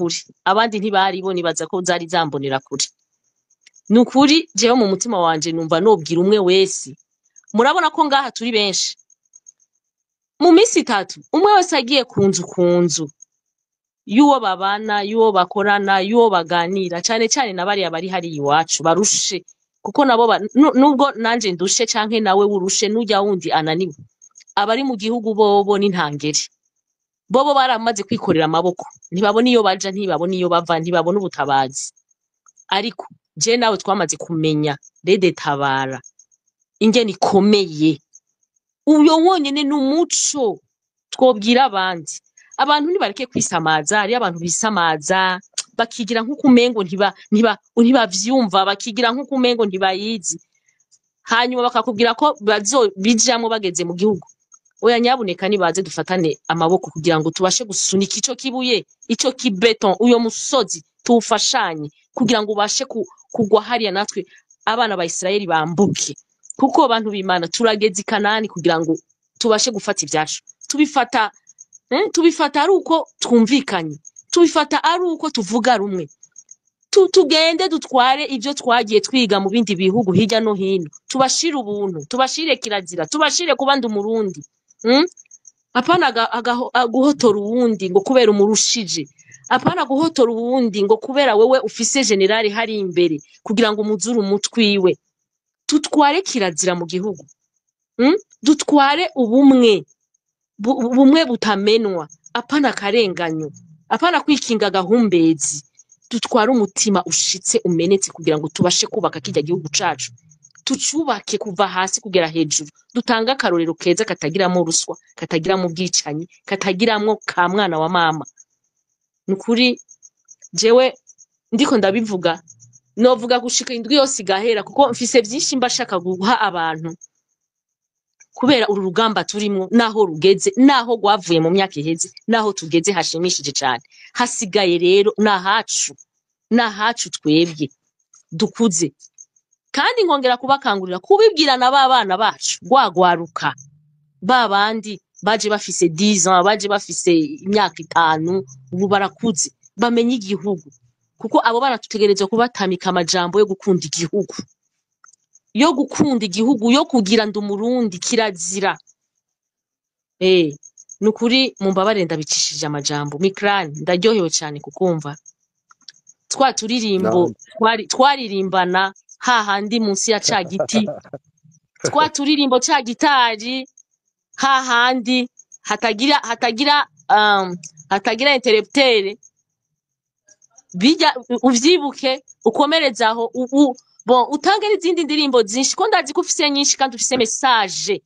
Nukuri abandi ntibari bo, nibaza ko zari zambonera kure. Nukuri jewe mu mutima wanje numva nobwira umwe wese, murabona ko ngaha turi benshi, mu minsi 3 umwe wese agiye ku nzu ku nzu y'uwo babana, y'uwo bakorana, y'uwo baganira, cane cane na bariya bari hariya iwacu barushe, kuko nabo nubwo nanje ndushe canke nawe wurushe n'urya wundi ananiwe, abari mu gihugu bobo n'intangere, bobo baramaze kwikorera amaboko, ntibabona iyo baja, ntibabona iyo bava, ntibabona ubutabazi. Ariko je nawe twamaze kumenya RED Tabara ingene ikomeye, uyo wonyene n'umuco twobwira abandi. Abantu ntibareke kwisamaza, hariyo abantu bisamaza bakigira nk'uko umengo ntibavyumva, bakigira nk'uko umengo ntibayizi, hanyuma bakakubwira ko bazobijamwo bageze mu gihugu. Oya, nyabuneka nibaze dufatane amaboko kugira ngo tubashe gusunika ico kibuye, ico kibeton, uyo musozi tuwufashanye kugira ngo ubashe kugwa hariya, natwe abana ba Isirayeli bambuke. Kuko bantu b'Imana, turageze i Kanani kugira ngo tubashe gufata ibyacu. Tubifata tubifata ari uko twumvikanye, tubifata ari uko tuvuga rumwe. Tugende dutware ibyo twagiye twiga mu bindi bihugu hirya no hino, tubashire ubuntu, tubashire kirazira, tubashire kuba ndi Umurundi. Apana guhotora uwundi ngo kubera umurushije, apana guhotora uwundi ngo kubera wewe ufise generali hari imbere kugira ngo umuzure umutwiwe. Tutware kirazira mu gihugu. Dutware ubumwe, ubumwe butamenwa, apana akarenganyo, apana kwikinga agahumbezi. Dutware umutima ushitse umenetse kugira ngo tubashe kubaka kirya gihugu cacu, tucubake kuva hasi kugera hejuru, dutange akarorero keza katagiramo ruswa, katagiramo ubwicanyi, katagiramwo ka mwana wa mama. Nukuri jewe ndiko ndabivuga, novuga gushika indwi yose igahera, kuko mfise vyinshi mba shaka guha abantu, kubera uru rugamba turimwo naho rugeze, naho rwavuye mu myaka iheze, naho tugeze hashimishije cane. Hasigaye rero nahacu, nahacu twebwe dukuze. Kandi nkongera kubakangurira kubibwira na ba bana bacu rwagwaruka, ba bandi baje bafise 10 ans, baje bafise imyaka 5, ubu barakuze, bamenye igihugu. Kuko abo bana tutegerezwa kubatamika amajambo yo gukunda igihugu, yo gukunda igihugu, yo kugira ndi Umurundi kirazira. Nukuri mumbabarire ndabicishije amajambo. Mikrani, ndaryohewe cyane kukumva. Twa turirimbo twaririmbana hahandi munsi ya ca giti, twa turirimbo ca gitari hahandi hatagira interrupteur, bijya uvyibuke, ukomerezaho, bon, utange n'izindi ndirimbo zinshi, ko ndazi ko ufise nyinshi kandi ufise message.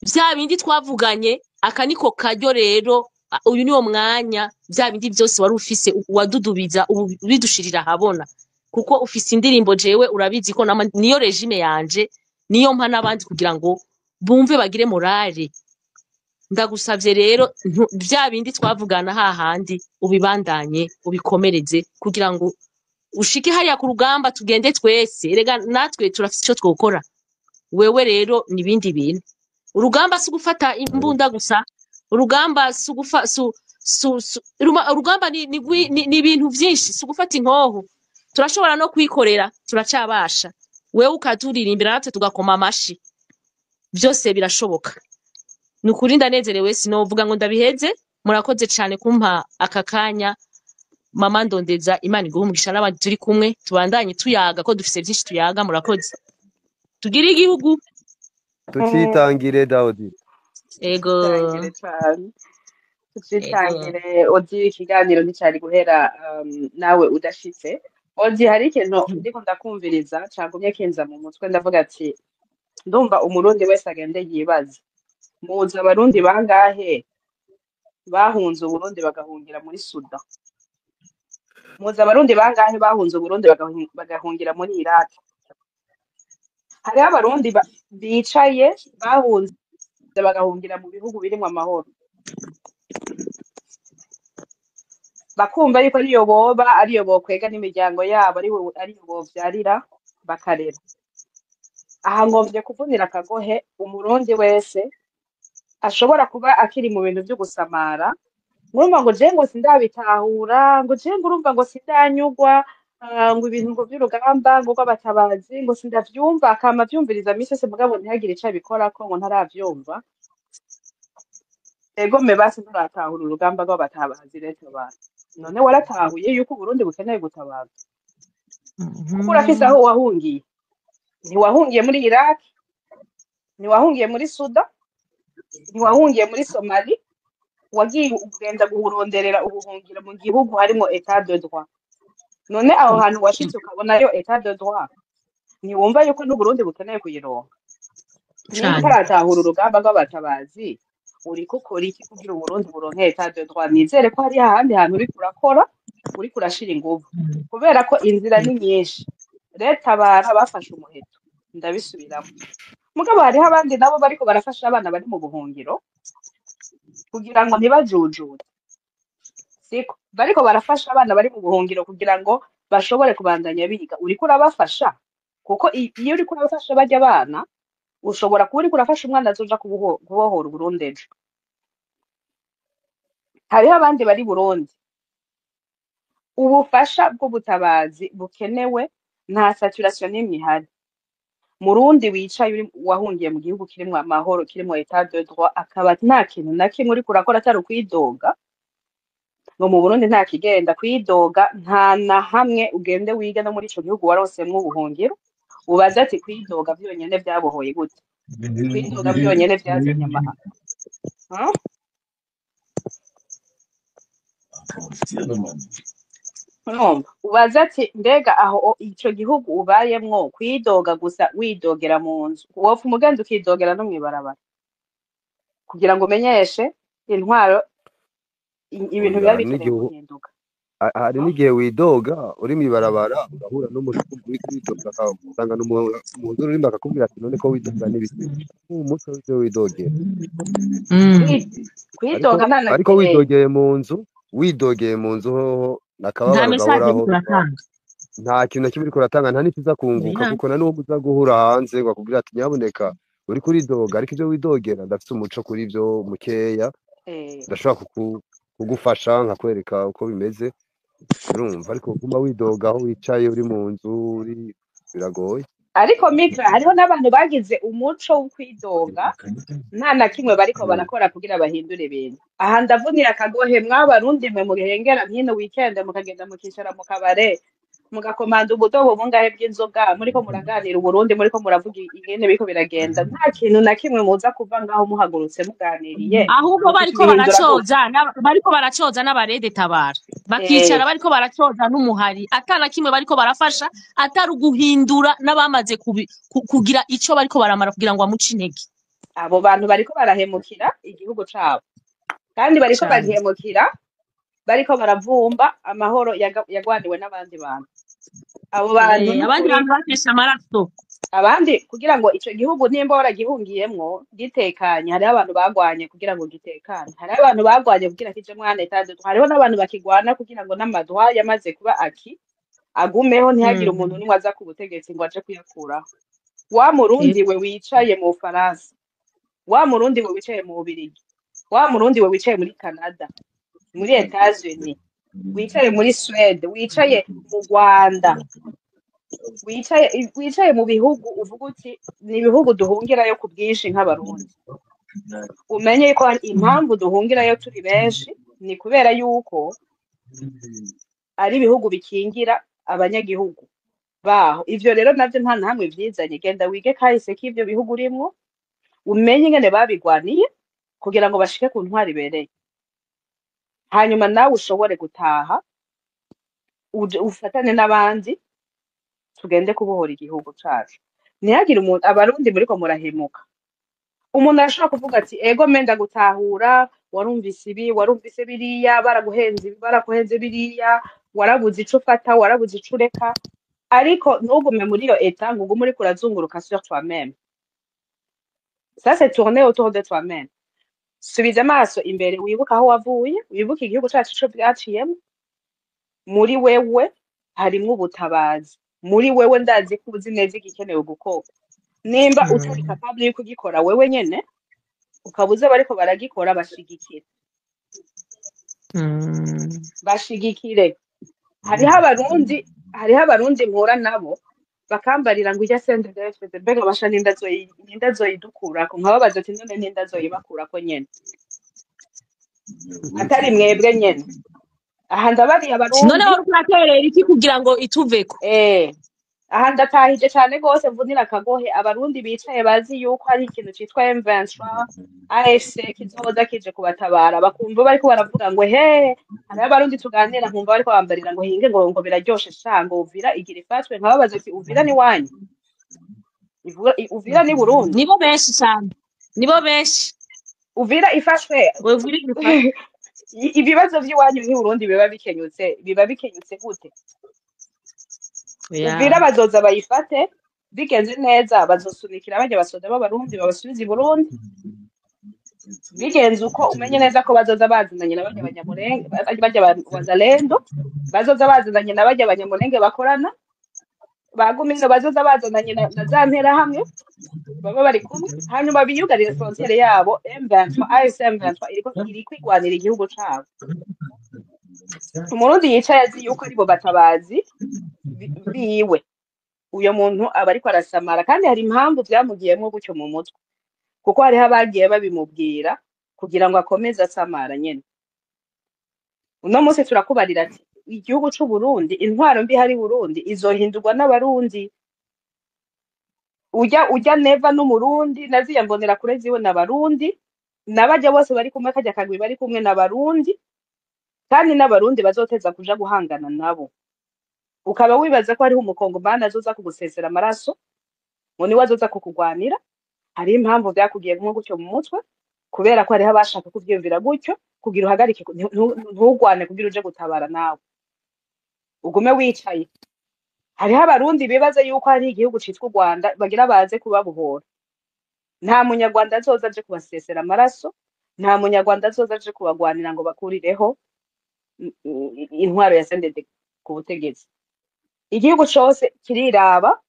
Vya bindi twavuganye, aka niko karyo rero, uyu niwo mwanya, vya bindi vyose wari ufise wadudubiza ubu bidushirira ahabona, kuko ufise indirimbo. Jewe urabizi ko niyo régime yanje, niyo mpa n'abandi kugira ngo bumve bagire morale. Ndagusavye rero, vya bindi twavugana hahandi ubibandanye, ubikomereze kugira ngo ushike hariya ku rugamba, tugende twese. Erega natwe turafise ico twokora, wewe rero nibindi bintu. Urugamba si ugufata imbunda gusa, urugamba si ugufa su, su, su, urugamba ni ibintu vyinshi, si ugufata inkoho. Turashobora no kwikorera, turacabasha. Wewe ukaturirimbira natwe tugakoma amashi, byose birashoboka. Ni ukuri ndanezerewe, sinovuga ngo ndabiheze. Murakoze cane kumpa aka kanya. Mama Ndondeza, Imana iguhe umugisha n'abandi turi kumwe, tubandanye tuyaga ko dufise vyinshi tuyaga. Murakoze, tugire igihugu. Tucitangire, Daudi. Ego. Tucitangire cane, tucitangire. Odi, ikiganiro nticari guhera nawe udashitse. Odi, hari ikintu ndiko ndakumviriza cagumye kinza mu mutwe, ndavuga ati ndumva Umurundi wese agende yibaze: muzi Abarundi bangahe bahunze Uburundi bagahungira muri Sudan? Muzi Abarundi bangahe bahunze Uburundi bagahungira muri Iraq? Hariho Abarundi bicaye bahunze bagahungira mu bihugu birimwo amahoro, bakumva yuko ariyo boba, ariyo bokwega n'imiryango yabo, ariyo bovyarira bakarera. Aha ngomvye kuvunira akagohe Umurundi wese. Ashobora kuba akiri mu bintu vyo gusamara, ngurumva ngo je ngo sindabitahura, ngo je ngo urumva ngo sindanyugwa, ngo ibintu ngo vy'urugamba ngo rw'abatabazi ngo sindavyumva, akama avyumviriza misi yose mugabo ntihagire ico abikorako ngo ntaravyumva. Ego me basi nturatahura urugamba rw'abatabazi rero abantu. None waratahuye yuko Uburundi bukeneye gutabarwa? Kuko urafise aho wahungiye. Ntiwahungiye muri Iraq, ntiwahungiye muri Sudan, ntiwahungiye muri Somali, wagiye ugenda guhuronderera ubuhungiro mu gihugu harimo état de droit. None aho hantu washitse ukabonayo état de droit, ntiwumva yuko n'Uburundi bukeneye kuyironka? Nimba Cane. utaratahura urugamba rw'abatabazi, uriko ukora iki kugira Uburundi buronke état de droit? Nizere ko hari ahandi hantu uriko urakora, uriko urashira inguvu, kubera ko inzira ni nyinshi. Leta bara bafashe umuheto, ndabisubiramo. Mugabo hariho abandi nabo bariko barafasha abana bari mu buhungiro kugira ngo ntibajujure, siko bariko barafasha abana bari mu buhungiro kugira ngo bashobore kubandanya biga. Uriko urabafasha kuko iyo uriko urabafasha barya abana, ushobora kuba uriko urafasha umwana azoja kubohora Uburundi ejo. Hariho abandi bari Burundi, ubufasha bw'ubutabazi bukenewe, nta saturation n'imwe ihari. Murundi wicaye uri wahungiye mu gihugu kirimwo amahoro, kirimwo état de droit, akaba nta kintu na kimwe uriko urakora atari ukwidoga ngo mu Burundi nta kigenda, kwidoga nta na hamwe. Ugende wige no muri ico gihugu waronsemwo ubuhungiro, ubaze ati kwidoga vyonyene vyabohoye gute? Kwidoga vyonyene vyazanye amahoro? Huh? Urumva ubaze ati mbega aho ico gihugu ubayemwo, kwidoga gusa widogera mu nzu, wopfa umugenzi ukidogera no mw'ibarabara kugira ngo umenyeshe intwaro ibintu Oya, biba hari bikeneye n'igihe guhinduka. Hari n'igihe widoga uri mw'ibarabara ugahura n'umuntu uri kwidoga, ugasanga n'umuntu urimo akakubwira ati none ko widoga n'ibiki, umutwe w'ivyo widogera. Mm. Ariko Kwidoga nta na ariko widogeye mu nzu, widogeye mu nzu hoho Nta nakababaro message gahoraho, uriko uratanga. nta kintu na kimwe uriko uratanga, nta n'ikiza kunguka, Oya. kuko na n'uwo muza guhura hanze ngo akubwira ati nyabuneka uriko uridoga, ariko ivyo widogera ndafise umuco kuri ivyo mukeya, ndashobora kugufasha nkakwereka uko bimeze, urumva. Ariko kuguma widoga aho wicaye uri mu nzu uri biragoye. Ariko Mikra, hariho n'abantu bagize umuco wo kwidoga nta na kimwe bariko barakora kugira bahindure ibintu. Aha ndavunira akagohe mw'abarundi mwe muhengera nk'ino weekend mukagenda mukicara mu kabare mugakomanda ubudobo bungahe bw'inzoga, muriko muraganira Uburundi, muriko muravuga ingene biriko biragenda, nta kintu na kimwe muza kuva ngaho muhagurutse muganiriye Ahubwo muti bariko tubihindura gute? baracoza bariko baracoza n'abarede tabara, bakicara bariko baracoza n'umuhari, atana kimwe bariko barafasha, atari uguhindura n'abamaze kugira ico bariko baramara kugira ngo bamuce intege. Abo bantu bariko barahemukira igihugu cabo, kandi bariko Cane. barihemukira, bariko baravumba amahoro yagwaniwe n'abandi bantu. Abo bantu Abandi n'ukuri bantu bakesha amaraso. Abandi kugira ngo ico gihugu nimba waragihungiyemwo gitekanye, hariho abantu bagwanye kugira ngo gitekane, hariho abantu bagwanye kugira kijemwo un état de droit, hariho n'abantu bakigwana kugira ngo n'amadroit yamaze kuba aki agumeho, ntihagire umuntu n'umwe aza ku butegetsi ngo aje kuyakuraho. Wa Murundi we wicaye mu Bufaransa, wa Murundi we wicaye mu Bubirigi, wa Murundi we wicaye muri Canada, muri Etats-Unis, wicaye muri Suède, wicaye mu Rwanda, wicaye mu bihugu uvuga uti ni ibihugu duhungirayo ku bwinshi nk'abarundi, umenye ko hari impamvu duhungirayo turi benshi, ni kubera yuko ari ibihugu bikingira abanyagihugu baho. Ivyo rero navyo nta na hamwe vyizanye. Genda wige kahise k'ivyo bihugu urimwo, umenye ingene babigwaniye kugira ngo bashike ku ntwaro ibereye, hanyuma nawe ushobore gutaha uje ufatane n'abandi tugende kubohora igihugu cacu. Ntihagire umuntu, abarundi muriko murahemuka. Umuntu arashobora kuvuga ati ego menda gutahura, warumvise ibi, warumvise biriya, baraguhenze ibi, baraguhenze biriya, warabuze ico ufata, warabuze ico ureka, ariko ntugume muri iyo état ngo ugume uriko urazunguruka sur toi-même. Ça, c'est tourner autour de toi-même. Subiza amaso imbere, wibuke aho wavuye, wibuke igihugu cacu ico vyaciyemo. Muri wewe harimwo ubutabazi, muri wewe ndazi ko uzi neza igikenewe gukorwa. Nimba utari capable yo kugikora wewe nyene, Ukabuza bariko baragikora, bashigikire. Bashigikire. Hariho abarundi mpura nabo bakambarira ngo ijya CNDD-FDD, mbega basha ninda azoyidukurako? Nkababaza ati: "None ninda azoyibakurako nyene atari mwebwe nyene?" Aha ndabariye None abarundi. Wari uraterera iki kugira ngo ituveko? Aha ndatahije cane gose, mvunira akagohe abarundi bicaye bazi yuko hari ikintu citwa M23 AFC kizoza kije kubatabara, bakumva bariko baravuga ngo he. Hariho abarundi tuganira nkumva bariko bambarira ngo hinge, ngo biraryoshe sha, ngo Uvira igira ifatwe. Nkababaza ati: "Uvira ni wanyu? Uvira ni Burundi?" Nibo benshi cyane, nibo benshi. Uvira ifashwe, Uvira ifatwe. Ibibazo vy'iwanyu nk'i Burundi biba bikenyutse gute? Uvira bazoza bayifate, bigenze neza bazosunikira barya basoda b'abarundi babasubize i Burundi. Bigenze uko, umenye neza ko bazoza bazananye na barya banyamurenge, barya wazalendo, bazoza bazananye na barya banyamurenge bakorana bagumino, bazoza bazananye na za nterahamwe baba bari kumwe, hanyuma biyugarire frontière yabo. M23 AFC M23 iriko igwanira igihugu cabo. Umurundi yicaye azi yuko aribo batabazi biwe, uyo muntu aba ariko arasamara, kandi hari impamvu vyamugiyemwo gutyo mu mutwe, kuko hariho abagiye babimubwira kugira ngo akomeze asamara nyene. Uno munsi turakubarira ati igihugu c'u Burundi, intwaro mbi hari Burundi izohindurwa n'abarundi. Ujya neva n'umurundi, na ziriya mbonera kure ziwe n'abarundi, n'abajya bose bari kumwe, kajya kagwi bari kumwe n'abarundi, kandi n'abarundi bazoteza kuja guhangana nabo. Ukaba wibaza ko hariho umukongomani azoza kugusesera amaraso, ngo niwe azoza kukugwanira. Hariho impamvu vyakugiye nko gutyo mu mutwe, kubera ko hariho abashaka kuvyiyumvira gutyo kugira uhagarike ntugwane, kugira uje gutabara nawe ugume wicaye. Hariho abarundi bibaza yuko hari igihugu citwa u Rwanda bagira baze kubabohora. Nta munyarwanda azoza aje kubasesera amaraso, nta munyarwanda azoza aje kubagwanira ngo bakurireho intwaro ya CNDD ku butegetsi. Igihugu cose kiriraba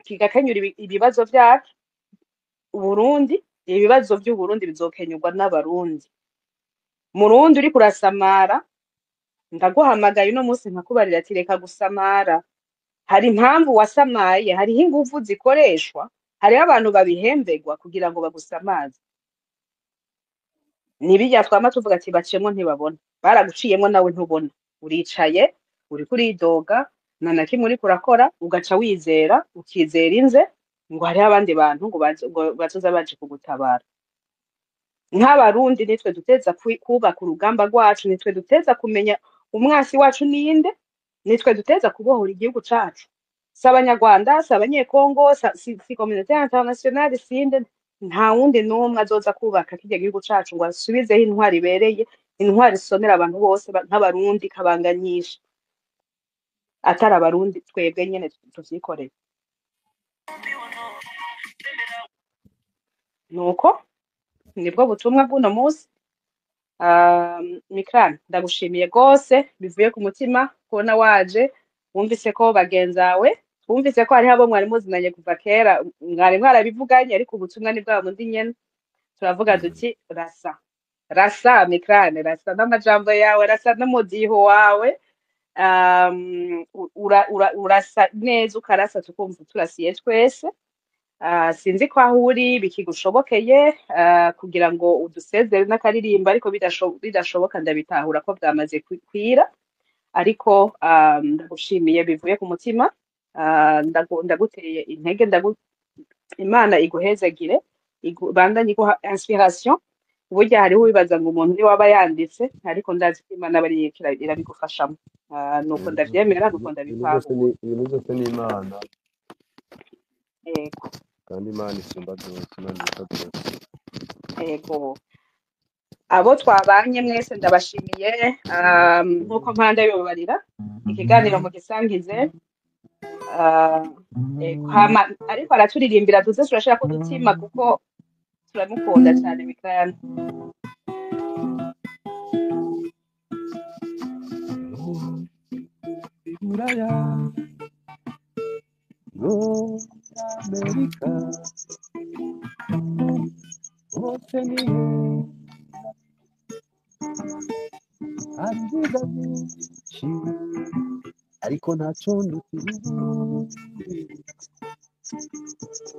kigakenyura ibibazo vyaco. Uburundi, ibibazo vy'Uburundi bizokenyurwa n'abarundi. Murundi uriko urasamara, ndaguhamagaye uno munsi nkakubarira ati: "Reka gusamara." Hari impamvu wasamaye, hariho inguvu zikoreshwa, hariho abantu babihemberwa kugira ngo bagusamaze. Nibirya twama tuvuga ati bacemwo ntibabona, baraguciyemwo nawe ntubona, uricaye uriko uridoga, nta na kimwe uriko urakora, ugaca wizera, ukizera inze ngo hariho abandi bantu ngo bazoza baje kugutabara. Nk'abarundi nitwe duteza kubaka urugamba rwacu, nitwe duteza kumenya umwasi wacu ninde, nitwe duteza kubohora igihugu cacu. Si abanyarwanda, si abanyekongo, si communauté internationale, sinde, nta wundi n'umwe azoza kubaka kirya gihugu cacu ngo asubizeho intwari ibereye, intwari isonera abantu bose nk'abarundi kabanganyisha, atari abarundi twebwe nyene tuvyikoreye. Nuko nibwo butumwa bw'uno munsi. Mikran, ndagushimiye gose bivuye ku mutima kubona waje. Wumvise ko bagenzawe, wumvise ko hariho abo mwari muzinanye kuva kera, mwari mwarabivuganye, ariko ubutumwa ni bwa bundi nyene. Turavuga duti rasa rasa Mikran, rasa n'amajambo yawe, rasa n'umudiho wawe. Urasa neza, ukarasa tukumva turasiye twese. Sinzi ko aho uri bikigushobokeye kugira ngo udusezere n'akaririmbo, ariko bidashoboka ndabitahura ko bwamaze kwira. Ariko ndagushimiye bivuye ku mutima. Ndaguteye intege, Imana iguhezagire, bandanye iguha inspiration. Burya hariho uwibaza ngo umuntu niwe aba yanditse, ariko ndazi ko Imana aba ariyo irabigufashamo. Nuko ndavyemera, nuko Ibintu byose ndabitahura. Ni ibintu byose ni Imana. Yego. Kandi Imana isumba byose, Imana iruta byose. Yego. Abo twabanye mwese ndabashimiye. Nkuko mpanda bibabarira, ikiganiro mugisangize. Yego, hama ariko araturirimbira, tuze turashirako udutima kuko turamukunda cyane Mikran. Buraya no Amerika hose. ni heza, hari ibyiza byinshi, ariko ntacyo ndutira Uburundi,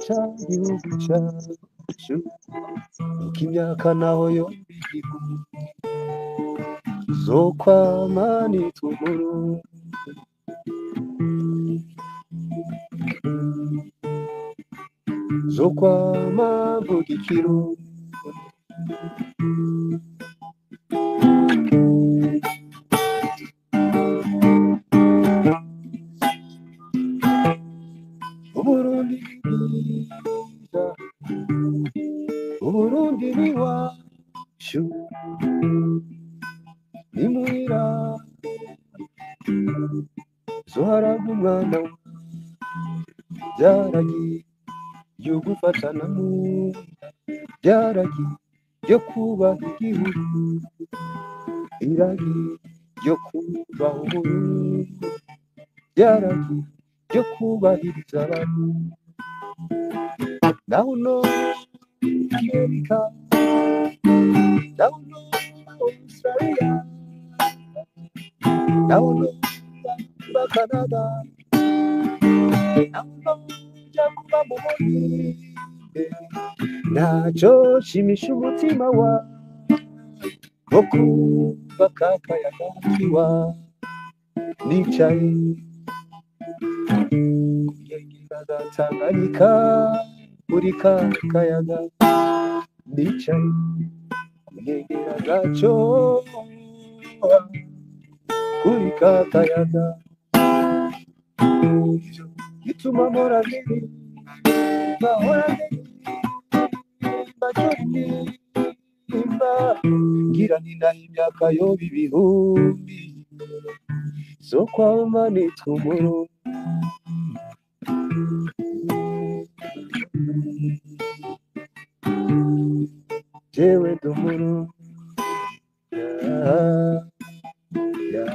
ca gihugu cacu, uko imyaka naho yoba igihumbi, tuzokwama nitwa Uburundi, tuzokwama mvuga ikirundi. Uburundi ni bwiza, Uburundi ni iwacu, ni muhira, zoharaga umwana byaragiye gufatana mu nda, byaragiye ryo kubaha igihugu, iragi ryo kubaha Uburundi, byaragiye ryo kubahiriza abantu. Naho uno Amerika, naho uno Australia, naho uno Canada, naho uno nja kuba mu Buhinde, ntacyo shimisha umutima wawe nko kumva ka kayaga kiwa nicaye ku nkengera za Tanganyika muri ka kayaga, nicaye ku nkengera zaco kuri ka kayaga, ivyo bituma mpora ndirimba, mpora ndirimba, ndirimba, ngira nti naho imyaka yoba ibihumbi, zokwama nitwa Umurundi, jewe ndi Umurundi, ya,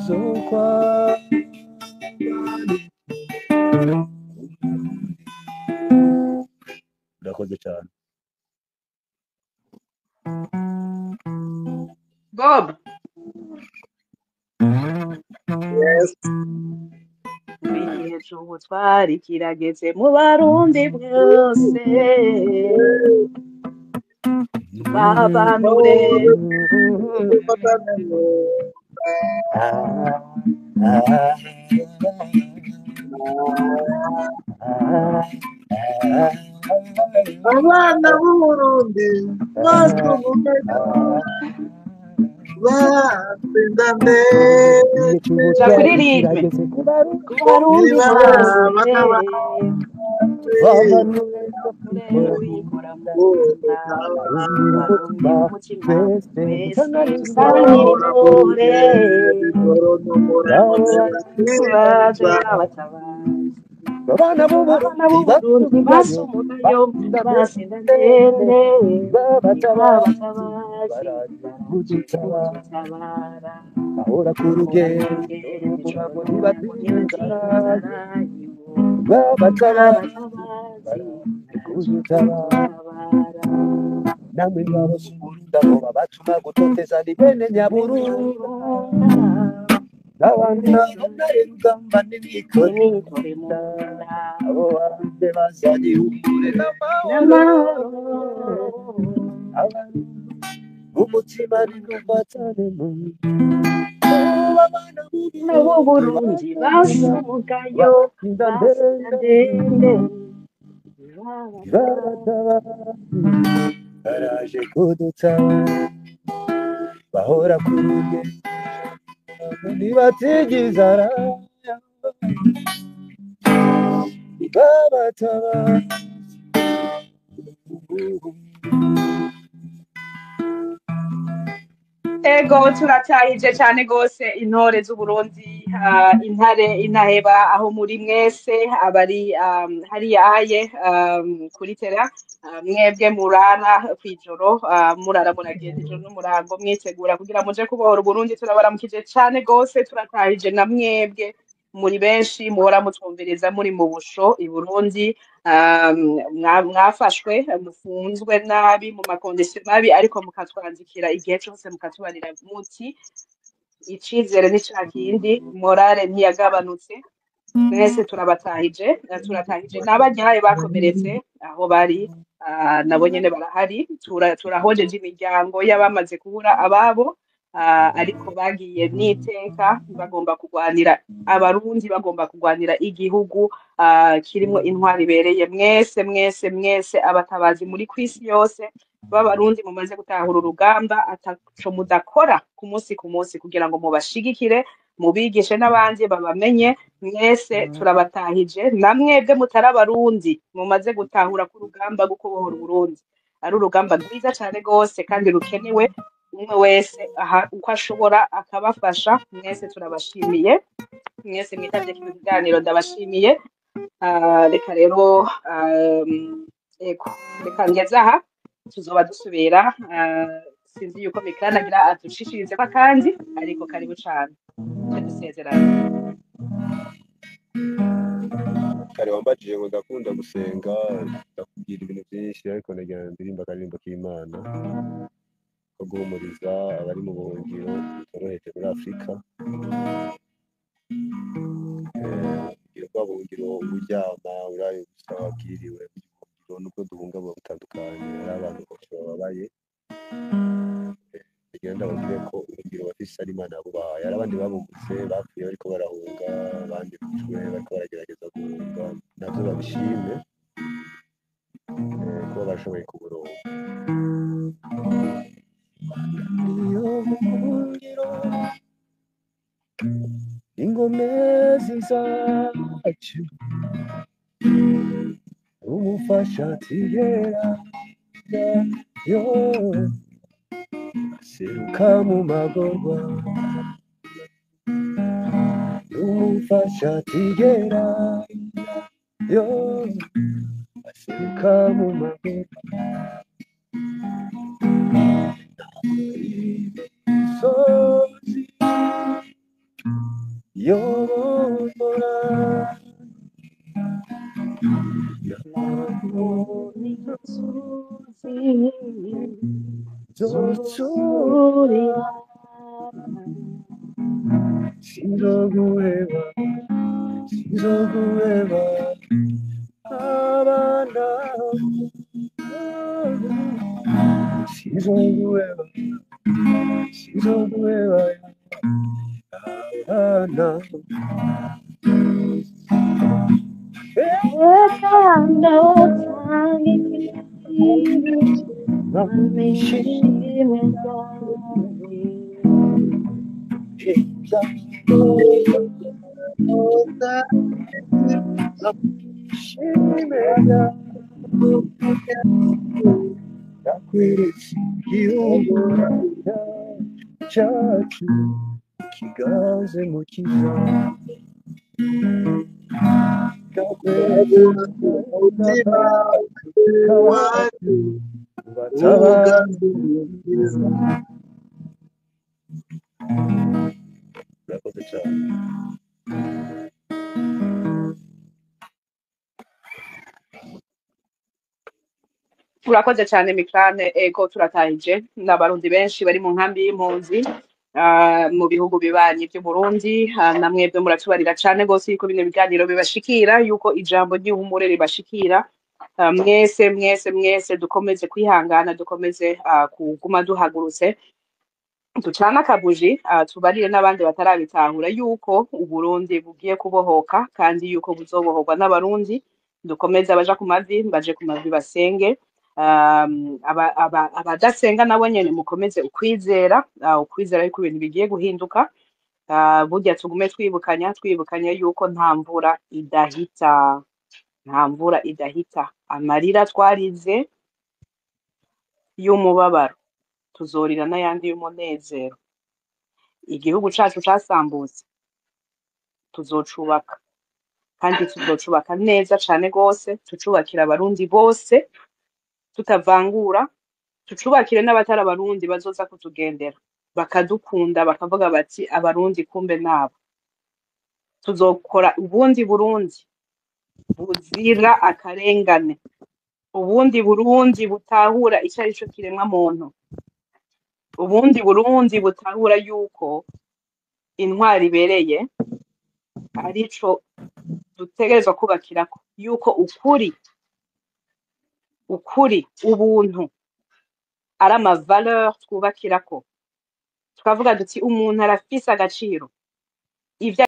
zokwama nitwa Umurundi. Urakoze cyane. Bob, Yes. igihe c'ubutwari kirageze mu Barundi bwose, tubabanure. Abana b'Uburundi basubukaga batsinda Igihe Ja c'ubutwari kuri ritme kirageze ku Barundi ku Barundi niba bose, bavanure no turere kwikora kwikora mu mu nda, nda, Barundi Barundi b'umutima umutima twese twese dusanganire dusangira intore, intore, abo tubaje abatabazi. abana Abana b'Uburundi b'Uburundi basumugayo basumugayo batsinda basinda ndende, ndende, babatabazi ntibabatabazi baraje baraje kudutabara, kudutabara, bahora ku bahora ku rugendo rugendo ijoro n'umurango n'umurango ntibatinzarayo, ntibatinzarayo, babatabazi babatabazi baraje baraje kudutabara. kudutabara. Namwe ngabo z'Uburundi abo babatuma gutoteza ni bene Bene Nyaburunga, Nyaburunga n'abandi babonare rugamba n'imikore n'imikore mu nda, nda abo banze bazanye ihumure n'amahoro, n'amahoro. Abarundi umutima nimufatane mu nda, abana b'Uburundi N'ab'Uburundi basumugayo basumugayo batsinda basinda ndende, ndende, ntibabatabazi babatabazi baraje kudutabara, bahora ku rugendo ntibatigize araya, babatabazi. Ego turatahije cyane gose intore z'Uburundi, intare intaheba aho muri mwese abari hariya aye kuri tera, mwebwe murara kwijoro, murara muragenda ijoro n'umurango mwitegura kugira muje kubohora Uburundi. Turabaramukije cyane gose, turatahije na mwebwe. Muri benshi muhora mutwumviriza muri mu busho i Burundi, mwafashwe, mufunzwe nabi mu makondisiyo mabi, ariko mukatwandikira igihe cose mukatubarira muti icizere ni ca kindi, morale ntiyagabanutse. Mwese turabatahije, turatahije n'abaryaye bakomeretse aho bari, nabo nyene barahari. Turahojeje imiryango y'abamaze kubura ababo, ariko bagiye n'iteka bagomba kurwanira abarundi, bagomba kurwanira igihugu kirimwo intwari ibereye. Mwese mwese mwese abatabazi muri kwisi yose b'abarundi mumaze gutahura urugamba, ataco mudakora ku munsi ku munsi kugira ngo mubashigikire, mubigishe n'abandi babamenye. Mwese turabatahije, namwebwe mutari abarundi mumaze gutahura ko urugamba rwo kubohora Uburundi ari urugamba rwiza cane gose kandi rukenewe, umwe wese aha uko ashobora akabafasha. Mwese turabashimiye, mwese mwitavye kino kiganiro ndabashimiye. Reka rero ego, reka ngeze aha, tuzoba dusubira. Sinzi yuko Mikana agira aducishirizeko akandi, ariko karibu cane, twe dusezerana. Kare wambajije ngo ndakunda gusenga, ndakubwira ibintu byinshi, ariko nagira ngo ndirimbe akaririmbo k'Imana ko guhumuriza abari mu buhungiro bitoroheje muri Afurika. Ubuhungiro bwa buhungiro uryama uraye gusa wabwiriwe, ubuhungiro nubwo duhunga buba butandukanye, hari abantu benshi bababaye. Ndagira ndababwire ko ubuhungiro bafise ari Imana yabubahaye. Hari abandi babubuze bapfuye bariko barahunga, abandi bishwe bariko baragerageza guhunga, navyo babishime kuba bashoboye kuburonka. Niyo buhungiro ingomezi zacu, umufasha tigera yo aseruka mu magorwa, umufasha tigera yo aseruka mu magorwa. Imisozi yobora zotsura, sinzoguheba, sinzoguheba abana, sinzoguheba, sinzoguheba abana. Nakweretse igihugu cyacu kiganze mu kiza, nakweretse Umutima kacu batabazi. Murakoze cyane. Urakoze cyane Mikrane. Ego, turatahije n'abarundi benshi bari mu nkambi y'impunzi mu bihugu bibanyi by'u Burundi. Namwebwe muratubarira cane gose yuko bino biganiro bibashikira, yuko ijambo ry'ihumure ribashikira. Mwese mwese mwese dukomeze kwihangana, dukomeze kuguma duhagurutse, ducane akabuji, tubarire n'abandi batarabitahura yuko Uburundi bugiye kubohoka kandi yuko buzobohorwa n'abarundi. Dukomeze abaja ku mavi baje ku mavi basenge, abadasenga nabo nyene mukomeze ukwizera, ukwizera yuko ibintu bigiye guhinduka. Burya tugume twibukanya twibukanya yuko nta mvura idahita, nta mvura idahita. Amarira twarize y'umubabaro tuzorira n'ayandi y'umunezero. Igihugu cacu casambutse tuzocubaka, kandi tuzocubaka neza cane gose, tucubakira abarundi bose tutavangura, tucubakire n'abatari abarundi bazoza kutugendera bakadukunda, bakavuga bati abarundi kumbe nabo. Tuzokora ubundi Burundi buzira akarengane, ubundi Burundi butahura ico ari co kiremwa muntu, ubundi Burundi butahura yuko intwari ibereye arico dutegerezwa kubakirako, yuko ukuri ubuntu ari ama valeur twubakirako, tukavuga duti umuntu arafise agaciro ivyo.